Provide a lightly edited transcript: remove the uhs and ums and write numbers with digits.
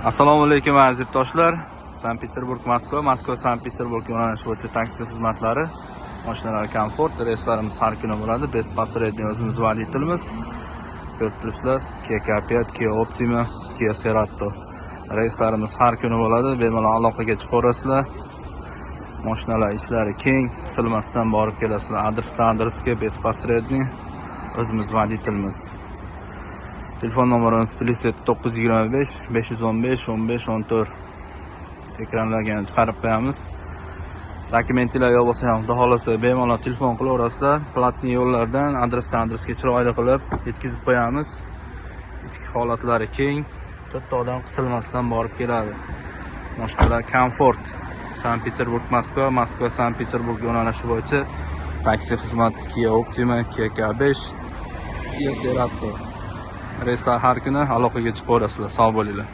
Assalomu alaykum, aziz yurtdoshlar. Sankt-Peterburg Moskva, Moskva Sankt-Peterburg yo'nalishi bo'yicha taksi xizmatlari. Mashinalar komfort, reyslarimiz har kuni bo'ladi. Без посредник, o'zimiz водитель imiz. Ko'rib turibsizlar, Kia K5, Kia Optima, Kia Cerato. Reyslarimiz har kuni bo'ladi. Bemalol aloqaga chiqaverasizlar. Mashinalar ichlari keng, qisilmasdan borib kelasizlar. Adresdan adresga без посредник, o'zimiz водитель imiz. Telefon nomerimiz +925 515 15 14. Ekranlarga ham chiqarib qo'yamiz. Dokumentlar yo'q bo'lsa ham, xudo xohlasa, bemalol telefon qilaverasizlar. Платный yo'llardan adresdan adresga chiroyli qilib yetkazib qo'yamiz. Ichki holatlari keng, to'rtta odam qisilmasdan borib keladi. Mashinalar komfort. Sankt-Peterburg Moskva, Moskva Sankt-Peterburg yo'nalishi bo'yicha taksi xizmati: Kia Optima, Kia K5, Kia Cerato. Reyslar har kuni, aloqaga chiqaverasizlar. Sog' bo'linglar.